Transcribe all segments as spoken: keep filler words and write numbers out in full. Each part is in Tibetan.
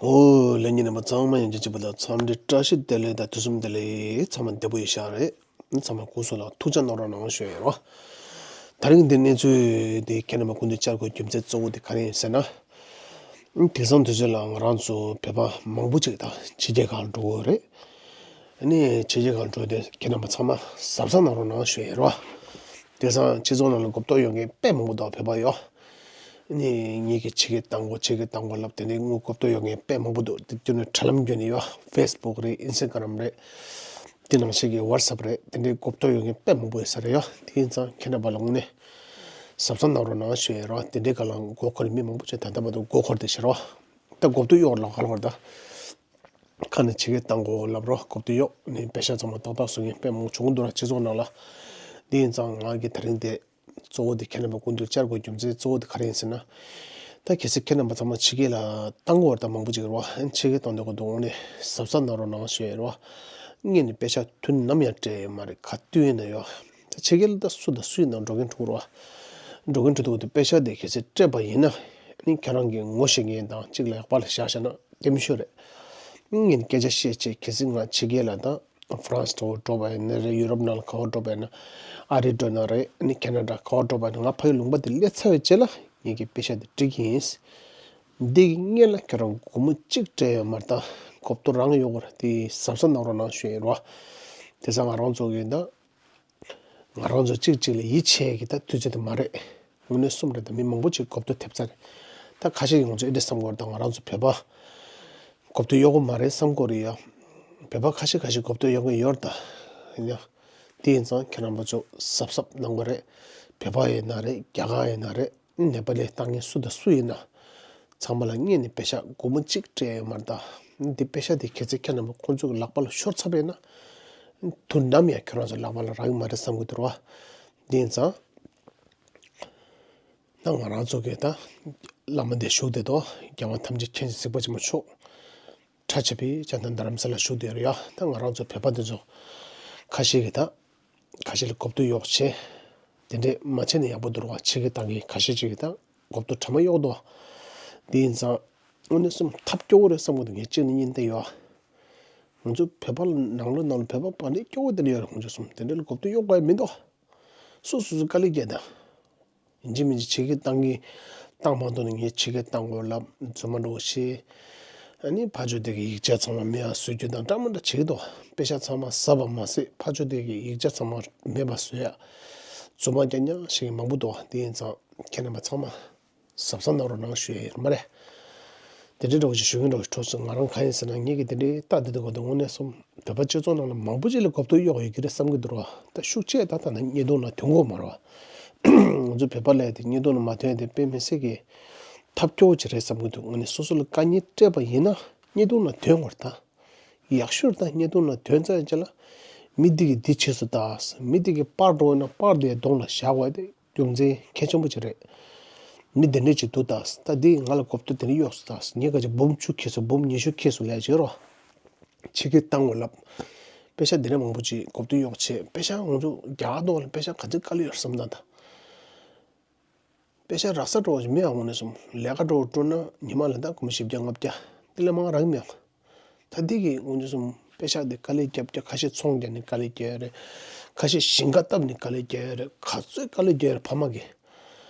ཨོ་ལྷན་རྒྱས་རྣམ་པ་ཚང་མ་ཡང་ཅི་བྱེད་པ་ལ་འཚམས་འདྲི་བཀྲ་ཤིས་བདེ་ལེགས་དང་དུས་གསུམ་བདེ་ལེགས། ཚང་མ་བདེ་པོ་ཡིན་ཤག་རེད། ཚང་མ་སྐུ་གཟུགས་ལ་ཐུགས་ཅག་གནང་རོགས་གནང་ཞུ་ཡ་ཡིན་རོ། ད་རིང་འདི་གནས་ཚུལ་འདི་ཁྱེད་རྣམ་པ་སྐུ་མདུན་བཅར་དགོས་རྒྱུ་མཚན་གཙོ་བོ་དེ་ག་རེ་ཡིན་ཟེར་ན། དེང་སང་དུས་ཚོད་ལ་ང་རང་ཚོ་བོད་པ་མང་པོ་ཅིག་ད་ཕྱི་རྒྱལ་ཁག་ལ་འགྲོ་གི་ཡོད་རེད། ཨ་ནི་ཕྱི་རྒྱལ་ཁག་ལ་འགྲོ་དུས་ཁྱེད་རྣམ་པ་ཚང་མ་གཟབ་གཟབ་གནང་རོགས་གནང་ཞུ་ཡ་ཡིན་རོ། དེང་སང་སྤྱི་ཚོགས་ནང་ལ་གོ་རྟོགས་ཡོད་མཁན་དཔེ་མང་པོ་འདུག་བོད་པ་ཡོད། ཨ་ནི་ངེད་ཀྱིས་ཕྱི་རྒྱལ་བཏང་དགོས་ཕྱི་རྒྱལ་བཏང་དགོས་ལབ་དེ་འདྲའི་དངུལ་གོ་རྟོགས་ཡོད་མཁན་དཔེ་མང་པོ་འདུག་དེ་བརྒྱུད་ནས་དྲ་ལམ་བརྒྱུད་ནས་ཡོད། ཕེ་སི་བུག་རེད། ཨིན་སི་ཊ་གྷ་རམ་རེད། དེ་ནང་བཞིན་གྱི་ཝ་ཊི་སེབ་རེད། དེ་འདྲའི་གོ་རྟོགས་ཡོད་མཁན་དཔེ་མང་པོ་ཡོད་ས་རེད་ཡ། དེ་ཡིན་ཙང་ཁྱེད་རྣམ་པ་ལ་དངོས་གནས་གཟབ་གཟབ་གནང་རོགས་གནང་ཞུ་ཡ་རོ། དེ་འདྲའི་སྒང་ལ་མགོ་འཁོར་མི་མང་པོ་ཅིག་ད་ལྟ་བར་དུ་མགོ་འཁོར་བསྡད་ཤག་རོ། ད་གོ་རྟོགས་གཡོག་ལ་ག་ལ་བར་ད་ཁ་ནས་ཕྱི་རྒྱལ་བཏང་དགོས་ལབ་རོ། གོ་རྟོགས་གཡོག་ནས་པེ་ཤག་ཚང་མ་ཏག་ཏག་བཟོ་མཁན་དཔེ་མང་པོ་བྱུང་འདུག་ར་སྤྱི་ཚོགས་ནང་ལ། དེ་ཡིན་ཙང་ང་གིས་ད་རིང་དེ་གཙོ་བོ་དེ་ཁྱེད་རྣམ་པ་སྐུ་མདུན་བཅར་དགོས་རྒྱུ་མཚན་གཙོ་བོ་དེ་ག་རེ་ཡིན་ཟེར་ན། ད་གལ་སྲིད་ཁྱེད་རྣམ་པ་ཚང་མ་ཕྱི་རྒྱལ་ལ་བཏང་དགོས་བ་ད་མང་པོ་ཅིག་རེད་བ། ཕྱི་རྒྱལ་བཏང་དུས་གོ་དོན་ནི་གཟབ་གཟབ་གནང་རོགས་གནང་ཞུ་ཡ་རེད་བ། སྔོན་ནས་པེ་ཤག་ཐུན་ནམ་ཡང་སྤྲད་ཡོད་མ་རེད། ག་དུས་ཡིན་ན་ཡོད། ད་ཕྱི་རྒྱལ་ལ་ད་སུ་དང་སུ་ཡིན་ནའང་འགྲོ་མཁན་འགྲོ་གི་རེད་བ། འགྲོ་མཁན་འགྲོ་དུས་གོ་དོན་པེ་ཤག་དེ་གལ་སྲིད་སྤྲད་པ་ཡིན་ན་ནི་ཁྱེད་རང་གིས་ངོ་ཤེས་མཁན་དང་གཅིག་ལ་ཡག་པ་ལ་བཞག་བཞག་ན་ལྟད་མོ་ཤོར་རེད། སྔོན་ནས་སྐད་ཆ་བཤད་བྱས་གལ་སྲིད་ང་ཕྱི་རྒྱལ་ལ་ད། ཧྥ་རན་སི་འགྲོ་འགྲོ་བ་ཡིན་ན་རེད། ཡུ་རོབ་ནང་ལ་ག་བར་འགྲོ་བ་ཡིན་ན། ཨ་རི་འགྲོ་ན་རེད། ཨ་ནི་ཁེ་ན་ཌ་ག་བར་འགྲོ་བ་ཡིན་ན། ང་ཕ་གི་ལུང་པ་དེ་སླེབས་ཚར་བའི་རྗེས་ལ་ངེད་ཀྱིས་པེ་ཤག་དེ་སྤྲད་ཀྱི་ཡིན། འདི་གི་སྔོན་ལ་ཁྱོད་རང་སྒོར་མོ་གཅིག་སྤྲད་ཡོད་མ་རེད། ད་གོ་རྟོགས་རང་ཡོད་དགོས་རེད། དེ་གཟབ་གཟབ་གནང་རོགས་གནང་ཞུ་ཡ་ཡིན་རོ། དེང་སང་ང་རང་ཚོ་གི་ད། ང་རང་ཚོ་གཅིག་གཅིག་ལ་ཡིད་ཆེས་ཀྱི་ད་དུས་ཚོད་དེ་མ་རེད། དངོས་གནས་གསུམ་རེད། ད་མི་མང་པོ་ཅིག་གོ་རྟོགས་ཐེབས་ཚར་རེད། ད་ཁ་ཤས་ཀྱིས་ང་ཚོ་ཨེ་འདྲ་བསམ་གྱི་ཡོད་རེད། ད་ང་རང་ཚོ་བོད་པ་གོ་རྟོགས་ཡོད་ཀྱི་མ་རེད་བསམ་གྱི་ཡོད་རེད་ཡ། བོད་པ་ཁ་ཤས་ཁ་ཤས་གོ་རྟོགས་ཡོད་མཁན་ཡོད་རེད། ད་ཡིན་ཡ། དེ་ཡིན་ཙང་ཁྱེད་རྣམ་པ་ཚོ་གཟབ་གཟབ་གནང་དགོས་རེད། བོད་པ་ཡིན་ན་རེད། རྒྱ་གར་ཡིན་ན་རེད། ནེ་པ་ལི་བཏང་མཁན་སུ་དང་སུ་ཡིན་ན། ཚང་མ་ལ་སྔོན་ནས་པེ་ཤག་སྒོར་མོ་གཅིག་སྤྲད་ཡོད་མ་རེད། ད་འདི་པེ་ཤག་དེ་གལ་སྲིད་ཁྱེད་རྣམ་པ་ཁོང་ཚོ་གི་ལག་པ་ལ་ཤོར་ཚར་བ་ཡིན་ན། དུས་ནམ་ཡང་ཁྱོད་རང་ཚོ་ལག་པ་ལ་རག་གི་མ་རེད་བསམ་གྱི་འདུག་ར་བ། འདི་ཡིན་ཙང་། ད་ང་རང་ཚོ་གི་ད་བླ་མ་འདིར་བཞུགས་བསྡད་དོ། རྒྱལ་དབང་ཐམས་ཅད་མཁྱེན་ཅིང་གཟིགས་པ་ཆེན་པོ་མཆོག་ཁྲ་ཆེ་བའི་བྱང་ཐང་རྡ་རམ་ས་ལ་བཞུགས་བསྡད་ཡོད་རེད་ཡ། ད་ང་རང་ཚོ་བོད་པ་འདི་ཚོ་ཁ་ཤས་ཀྱིས་ད་ཁ་ཤས་ལ་གོ་རྟོགས་ཡོད་བྱས། དེ་འདྲས་མ་བྱས་ན་ཡག་པོ་འདུག་ར་བ། ཕྱི་རྒྱལ་བཏང་མཁན་ཁ་ཤས་ཅིག་གིས་ད་གོ་རྟོགས་གྲ་མ་ཡོད་དོ། དེ་ཡིན་ཙང་དངོས་གནས་སེམས་ཐབས་སྐྱོ་བོ་རེད་བསམ་གྱི་འདུག་ངས་གཅིག་ནས་གཉིས་བལྟས་ཡོད། ང་ཚོ་བོད་པ་ནང་ལོགས་ནང་ལ་བོད་པ་བར་ནས་སྐྱོ་བོ་དེ་འདྲ་ཡོད་རེད། ང་ཚོ་གསུམ་དེ་འདྲ་ལ་གོ་རྟོགས་ཡོད་དགོས་མི་འདུག་སོ་སོ་སོ་དཀའ་ལས་བརྒྱབ་ད། ཡིན་གཅིག་མིན་གཅིག་ཕྱི་རྒྱལ་བཏང་གི། བཏང་མ་ཐུབ་ན་ངས་ཕྱི་རྒྱལ་བཏང་དགོས་ལབ། རྫུན་མ་འདྲ་བོ་བཤད། ཨ་ནི་ཕར་ཕྱོགས་དེ་གི་ཡིག་ཆ་ཚང་མ་མེད་པ་བཟོ་རྒྱུ་དང་འདྲ་མི་འདྲ་བྱེད་ཀྱི་འདུག་པེ་ཤག་ཚང་མ་ཟ་བ་མ་ཟད་ཕར་ཕྱོགས་དེ་གི་ཡིག་ཆ་ཚང་མ་མེད་པ་བཟོ་ཡ། རྫུན་མ་རྐྱང་རྐྱང་བཤད་མཁན་མང་པོ་འདུག་དེ་ཡིན་ཙང་ཁྱེད་རྣམ་པ་ཚང་མ་གཟབ་གཟབ་གནང་རོགས་གནང་ཞུ་ཡ་ཡོད་མ་རེད། དེ་འདྲའི་འདྲ་བོ་ཞིག་ཞུ་མཁན་འདྲ་བོ་ཞིག་འཕྲོ་སོང་། ང་རང་གང་ཡིན་ཟེར་ན་ངེད་ཀྱིས་དེ་འདྲའི་ལྟ་བསྡད་དུས་ག་དུས་དངོས་གནས་སོང་། བོད་པ་སྤྱི་ཚོགས་ནང་ལ་མང་པོ་ཅིག་ལ་གོ་རྟོགས་ཡོད་ཡོད་ཀྱི་རེད་བསམ་གྱི་འདུག་ར་བ། ད་ཤུགས་ཆེ་ད་ད་ན་བརྙན་ཐུང་ནང་ཐོན་གྱི་ཡོད་མ་རེད་བ། ང་ཚོ་བོད་པ་ལ་དེ་བརྙན་ཐུང་ནང་མ་ཐོན་ཡ་དེ་དཔེ་མི་སྲིད་ཀྱི་ཐབས་སྐྱོ་བོ་ཅིག་རེད་བསམ་གྱི་འདུག་དངོས་གནས་སོ་སོ་ལ་དཀའ་ངལ་སྤྲད་པ་ཡིན་ན་བརྙན་ཐུང་ནང་ཐོན་དགོས་རེད་ད། ཡག་ཤོས་རེད་ད། བརྙན་ཐུང་ནང་ཐོན་ཚར་ཡ་ཅིག་ལ་མི་འདི་གིས་འདི་བྱས་སོང་ད། མི་འདི་གིས་པར་འདྲ་བོ་ཡིན་ན་པར་དེ་གདོང་ལ་བཞག་དགོས་དེ། རྒྱུ་མཚན་གལ་ཆེན་པོ་ཅིག་རེད། མི་དེ་འདྲས་ཅིག་འདུག་ད། ད་འདི་ང་ལ་གོ་རྟོགས་དེ་འདྲས་གཡོགས་སོང་ད། ངས་ག་ཅིག་འབུམ་བཅུ་ཁེལ་སོང་། འབུམ་ཉི་ཤུ་ཁེལ་སོང་ལབ་བྱས་རོ། ཕྱི་རྒྱལ་བཏང་དགོས་ལབ། པེ་ཤག་དེ་འདྲས་མང་པོ་ཅིག་གོ་རྟོགས་གཡོགས་བྱས། པེ་ཤག་ང་ཚོ་རྒྱ་གར་ཐོག་ལ་པེ་ཤག་ག་ཚོད་དཀའ་ལས་ཡོད་བསམ་ད་ད། པེ་ཤག་རག་ས་འདྲ་བོ་ཞིག་མེད་ཨ། དངོས་གནས་སོང་། ལས་ཀ་འདྲ་བོ་སྤྲོད་ན་ཉི་མ་ལ་ད་སྒོར་མོ་བཞི་བརྒྱ་ལྔ་བརྒྱ་དེ་ལས་མང་རག་གི་མེད་ཨ། ད་འདི་གི་དངོས་གནས་སོང་། པེ་ཤག་དེ་དཀའ་ལས་རྒྱབ་རྒྱབ། ཁ་ཤས་ཚོང་རྒྱག་ནས་དཀའ་ལས་རྒྱབ་ཡོད་རེད། ཁ་ཤས་ཞིང་ཁ་བཏབ་ནས་དཀའ་ལས་རྒྱབ་ཡོད་རེད། ག་ཚོད་དཀའ་ལས་རྒྱབ་ཡོད་རེད། ཕ་མ་གིས།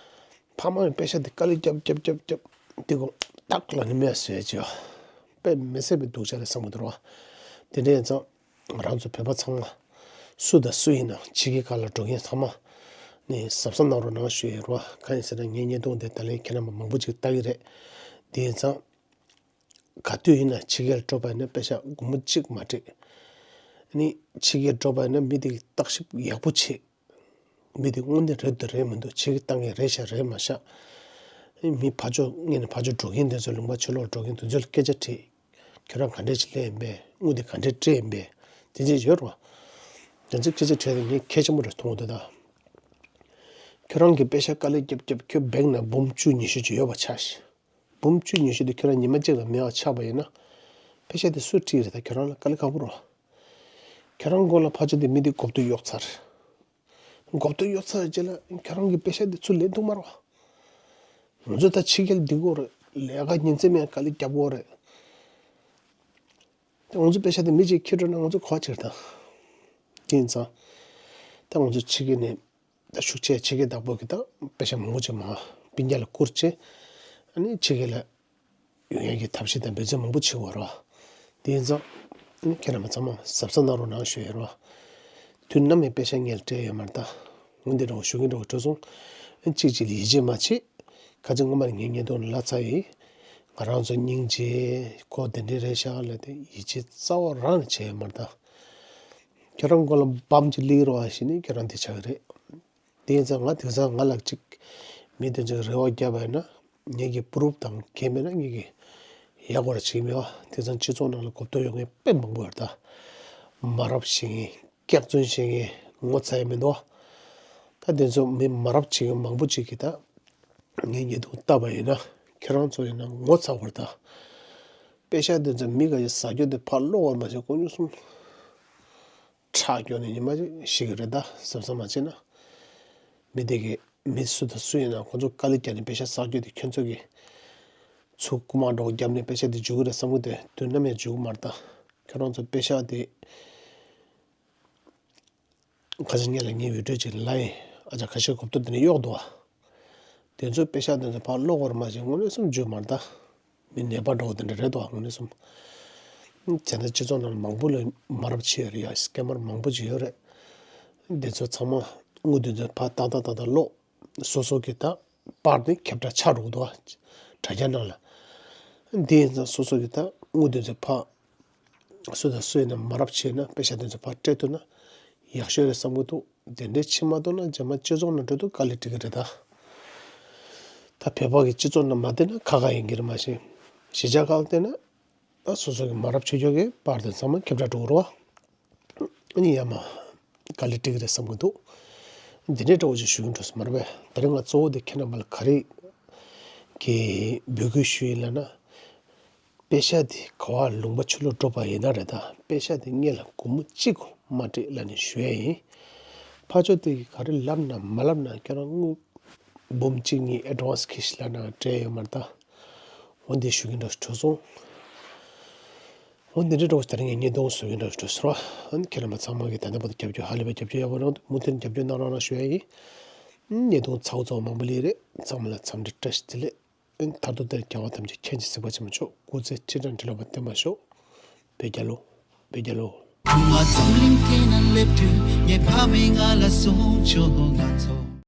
ཕ་མ་གིས་པེ་ཤག་དེ་དཀའ་ལས་རྒྱབ་རྒྱབ་རྒྱབ་རྒྱབ། དེ་གོ་ཏག་ལ་ནི་མེད་ཟེར་གྱི་ཡོད། དཔེ་མི་སྲིད་པའི་སྡུག་ཅག་རེད་བསམ་གྱི་འདུག་ར་བ། དེ་འདྲ་ཡིན་ཙང་། ང་རང་ཚོ་བོད་པ་ཚང་མ་སུ་དང་སུ་ཡིན་ན་ཕྱི་རྒྱལ་ཁག་ལ་འགྲོ་མཁན་ཚང་མ་ནི་གཟབ་གཟབ་གནང་རོགས་གནང་ཞུ་ཡ་རོ། གང་ཡིན་ཟེར་ན་ངའི་བརྙན་ཐུང་དེ་ད་ལན་ཁྱེད་རྣམ་པ་མང་པོ་ཅིག་ལྟ་གི་རེད། དེ་ཡིན་ཙང་ག་དུས་ཡིན་ན་ཕྱི་རྒྱལ་འགྲོ་བ་ཡིན་ན་པེ་ཤག་སྒོར་མོ་གཅིག་མ་སྤྲད། ནི་ཕྱི་རྒྱལ་འགྲོ་བ་ཡིན་ན་མི་དེ་གི་བརྟག་ཞིབ་ཡག་པོ་བྱེད། མི་དེ་དངོས་གནས་རེད་འདུག་རེད་མི་འདུག་ཕྱི་རྒྱལ་བཏང་མཁན་རེད་ཤག་རེད་མ་ཤག་མི་ཕར་ཕྱོགས་སྔོན་ནས་ཕར་ཕྱོགས་འགྲོ་མཁན་དེ་ཚོ་ལུང་པ་ཕྱི་ལོགས་འགྲོ་མཁན་དེ་ཚོ་ལ་སྐད་ཆ་དྲིས། ཁྱོད་རང་ག་འདྲས་ཅིག་སླེབས་ཡིན་པས། དངུལ་དེ་ག་འདྲས་སྤྲད་ཡིན་པས། དེ་འདྲས་ཡོད་རེད་བ། དེ་ཚོས་སྐད་ཆ་དྲིས་ཏེ་ངས་གལ་ཆེན་པོ་རེད་མཐོང་གི་འདུག་ད། ཁྱོད་རང་གིས་པེ་ཤག་དཀའ་ལས་རྒྱབ་རྒྱབ་ཁྱོད་བེང་ནང་འབུམ་བཅུ་ཉི་ཤུ་ཅིག་ཡོད་པ་ཆགས་ཤིག་འབུམ་བཅུ་ཉི་ཤུ་དེ་ཁྱོད་རང་ཉི་མ་གཅིག་ལ་མེད་པ་ཆགས་པ་ཡིན་ན། པེ་ཤག་དེ་སུས་སྤྲད་རེད། ད་ཁྱོད་རང་ལ་དཀའ་ལས་ཁག་པོ་རེད་བ། ཁྱོད་རང་མགོ་ལ་ཕར་ཕྱོགས་དེ་མི་དེ་གོ་རྟོགས་གཡོག་ཚར། གོ་རྟོགས་གཡོག་ཚར་རྗེས་ལ་ཁྱོད་རང་གི་པེ་ཤག་དེ་ཚུར་ལེན་ཐུབ་མ་རེད་བ། ང་ཚོ་ད་ཕྱི་རྒྱལ་འདི་གོ་རེད། ལས་ཀ་ཉིན་མཚན་མེད་དཀའ་ལས་རྒྱབ་གོ་རེད། དེ་ང་ཚོ་པེ་ཤག་དེ་མི་གཅིག་ཁྱེར་འགྲོ་ན་ང་ཚོ་གོ་བ་ཕྱིར་དང་། དེ་ཡིན་ཙང་། ད་ང་ཚོ་ཕྱི་རྒྱལ་ནས་ད་ཤུགས་ཆེ་ཕྱི་རྒྱལ་བདག་པོ་གི་ད་པེ་ཤག་མང་པོ་ཅིག་མ་སྤུན་ཀྱག་ལ་བསྐུར་བྱས། ཨ་ནི་ཕྱི་རྒྱལ་ལ་ཡོང་ཡག་གི་ཐབས་ཤེས་དང་འབད་བརྩོན་མང་པོ་བྱེད་དགོས་རེད་བ། དེ་ཡིན་ཙང་ཁྱེད་རྣམ་པ་ཚང་མ་གཟབ་གཟབ་གནང་རོགས་གནང་ཞུ་ཡ་རེད་བ། དུས་ནམ་ཡང་པེ་ཤག་ངས་སྤྲད་ཡོད་མ་རེད་ད། འོན་ཏེ་འདྲ་བོ་ཞུ་གིན་འདྲ་བོ་གྲོལ་སོང་། གཅིག་གཅིག་ལ་ཡིད་ཆེས་མ་བྱེད། ཁ་ཅིག་སྔོན་མ་ནས་ངའི་ཉེས་རྡུང་ལ་ཚ་ཡིན། ང་རང་ཚོ་སྙིང་རྗེ། ཁོ་དེ་འདྲའི་རེད་ཤག་ལབ་དེ་ཡིད་ཆེས་རྩ་བ་རང་ནས་བྱས་ཡོད་མ་རེད་ད། ཁྱེད་རང་མགོ་ལ་འབམ་གཅིག་སླེབས་རོགས་ཞེས་ནི་ཁྱེད་རང་དེ་ཆགས་ཀྱི་རེད། དེ་ཡིན་ཙང་ང་དེང་སང་ང་ལ་ཅིག་མི་དེ་ཚོས་རེ་བ་བརྒྱབ་པ་ཡིན་ན། ངེད་ཀྱི་པུ་རུབ་དང་གལ་མེད་ན་ངེད་ཀྱི་ཡག་པོ་ར་བྱེད་ཀྱི་མེད་པ། དེང་སང་སྤྱི་ཚོགས་ནང་ལ་གོ་བསྡུར་ཡོང་མཁན་དཔེ་མང་པོ་ཡོད་རེད་ད། མ་རབས་བྱེད་མཁན། སྐྱག་རྫུན་བྱེད་མཁན། ངོ་ཚ་ཡ་མི་འདུག་བ། ད་དེ་ཚོ་མི་མ་རབས་བྱེད་མཁན་མང་པོ་ཅིག་གིས་ད་ངའི་ཉེས་རྡུང་བཏབ་པ་ཡིན་ན། ཁྱེད་རང་ཚོ་ཡིན་ན་ངོ་ཚ་བར་ད། པེ་ཤག་དེ་ཚོ་མི་ག་ཡི་ཟ་རྒྱུ་དེ་ཕར་སློག་པར་མ་བྱེད་དགོས་ཉུང་སུམ། ཁྲག་སྐྱོན་ནས་ཉི་མ་ཞིག་ཤི་གི་རེད་ད། གཟབ་གཟབ་མ་བྱས་ན། མི་དེ་གི་མི་སུ་དང་སུ་ཡིན་ན་ཁོ་ཚོ་དཀའ་ལས་བརྒྱབ་ནས་པེ་ཤག་བསགས་རྒྱུ་དེ་ཁྱོད་ཚོ་གི་ཚུར་རྐུ་མ་འགྲོ་བརྒྱབ་ནས་པེ་ཤག་དེ་འཇུག་གི་རེད་བསམ་གི་དེ་དུས་ནམ་ཡང་འཇུག་གི་མ་རེད་ད། ཁྱོད་རང་ཚོ་པེ་ཤག་དེ་ཁ་སང་ཉིན་ལ་ངས་བི་ཌིའོ་ཅིག་ལ་ཡིན། ཨ་ཅག་ཁ་ཤས་གོ་བསྡུར་དེ་ནས་གཡོག་འདུག་བ། དེ་ཚོ་པེ་ཤག་དེ་ཚོ་ཕར་སློག་པར་མ་བྱེད་དངོས་གནས་སུ་འཇུག་མ་རེད་ད། མི་ནད་པ་འགྲོ་བ་དེ་འདྲ་རེད་དོ། དངོས་གནས་སུ། བྱས་ན་སྤྱི་ཚོགས་ནང་ལ་མང་པོ་ལ་མ་རབས་བྱེད་ཡོད་རེད་ཡ། སྐེམ་པར་མང་པོ་ཅིག་ཡོད་རེད། དེ་ཚོ་ཚང་མ་དངུལ་དེ་ཚོ་ཕར་ཏག་ཏག་ཏག་ཏག་སློག་སོ་སོ་གི་ད་པར་དེ་ཁྱབ་བསྒྲགས་ཆགས་འགྲོ་གི་འདུག་བ། དྲ་རྒྱ་ནང་ལ། དེ་ཡིན་ཙང་སོ་སོ་གི་ད་དངུལ་དེ་ཚོ་ཕར་སུ་དང་སུ་ཡིན་ན་མ་རབས་བྱས་ན་པེ་ཤག་དེ་ཚོ་ཕར་སྤྲད་ཐུབ་ན་ཡག་ཤོས་རེད་བསམ་གི་འདུག་དེ་འདྲའི་ཕྱིན་མ་གཏོགས་ན་རྗེས་མ་སྤྱི་ཚོགས་ནང་འགྲོ་དུས་དཀའ་ལས་འཕྲད་ཀྱི་རེད་ད། ད་བོད་པ་གི་སྤྱི་ཚོགས་ནང་མ་བསྡད་ན་ཁག་ཁག་ཡིན་གྱི་རེད། མ་གཞི་གཞིས་ཆགས་ཁག་ལ་བསྡད་ན་ད་སོ་སོ་གི་མ་རབས་ཆོས་ཕྱོགས་ཀྱི་པར་དེ་ཚང་མ་ཁྱབ་བསྒྲགས་འགྲོ་གི་རེད་བ། ཨ་ནི་ཡ་མ་དཀའ་ལས་འཕྲད་ཀྱི་རེད་བསམ་གི་འདུག་འདི་འདྲའི་འདྲ་བོ་ཅིག་ཞུ་གི་འགྲོ་སོང་མ་རེད་པས། ད་རིང་ང་གཙོ་བོ་དེ་ཁྱེད་རྣམ་པ་ལ་ག་རེ་གི་འབོད་སྐུལ་ཞུ་ཡིན་ལབ་ན། པེ་ཤག་དེ་ག་བ་ལུང་པ་ཆུ་ལོག་འགྲོ་བ་ཡིན་ན་རེད་ད། པེ་ཤག་དེ་སྔོན་ལ་སྒོར་མོ་གཅིག་གོ་མ་སྤྲད་ལབ་ནས་ཞུ་ཡ་ཡིན། ཕར་ཕྱོགས་དེ་གིས་ག་རེ་ལབ་ན་མ་ལབ་ན་ཁྱོད་རང་དངུལ་འབུམ་གཅིག་གཉིས་ཨེ་ཌི་ཝན་སི་ཁྱེར་ཤིག་ལབ་ན་སྤྲད་ཡོད་མ་རེད་ད། འོ་འདི་ཞུ་གི་འདྲ་ཞིག་གྲོལ་སོང་། འོ་འདི་འདྲ་འདྲ་བོ་ཞིག་ད་རིང་ངས་བརྙན་ཐུང་བཟོ་གི་འདྲ་ཞིག་གྲོལ་སོང་ར། ཨ་ནི་ཁྱེད་རྣམ་པ་ཚང་མ་གིས་ད་ལྟ་བར་དུ་རྒྱབ་སྐྱོར་ཧ་ལས་པའི་རྒྱབ་སྐྱོར་ཡག་པོ་གནང་འདུག་མུ་མཐུད་ནས་རྒྱབ་སྐྱོར་གནང་རོགས་གནང་ཞུ་ཡ་ཡིན། བརྙན་ཐུང་ཚ་བོ་ཚ་བོ་མང་པོ་སླེབས་རེད། ཚང་མ་ལ་འཚམས་འདྲི་བཀྲ་ཤིས་བདེ་ལེགས། ཨེ་མཐར་ཐུག་དེར་རྒྱལ་བ་ཐམས་ཅད་མཁྱེན་ཅིང་གཟིགས་པ་ཆེན་པོ་མཆོག་སྐུ་ཚེ་ཁྲི་ཕྲག་ཁྲི་ལོ་བརྟན་པར་ཤོག་བོད་རྒྱལ་ལོ། བོད་རྒྱལ་ལོ། ཁུ་མ་འཛམ་གླིང་སྟེང་ན་སླེབས་དུས་ངའི་ཕ་མས་ང་ལ་གསུངས་བྱུང་ང་ཚོ།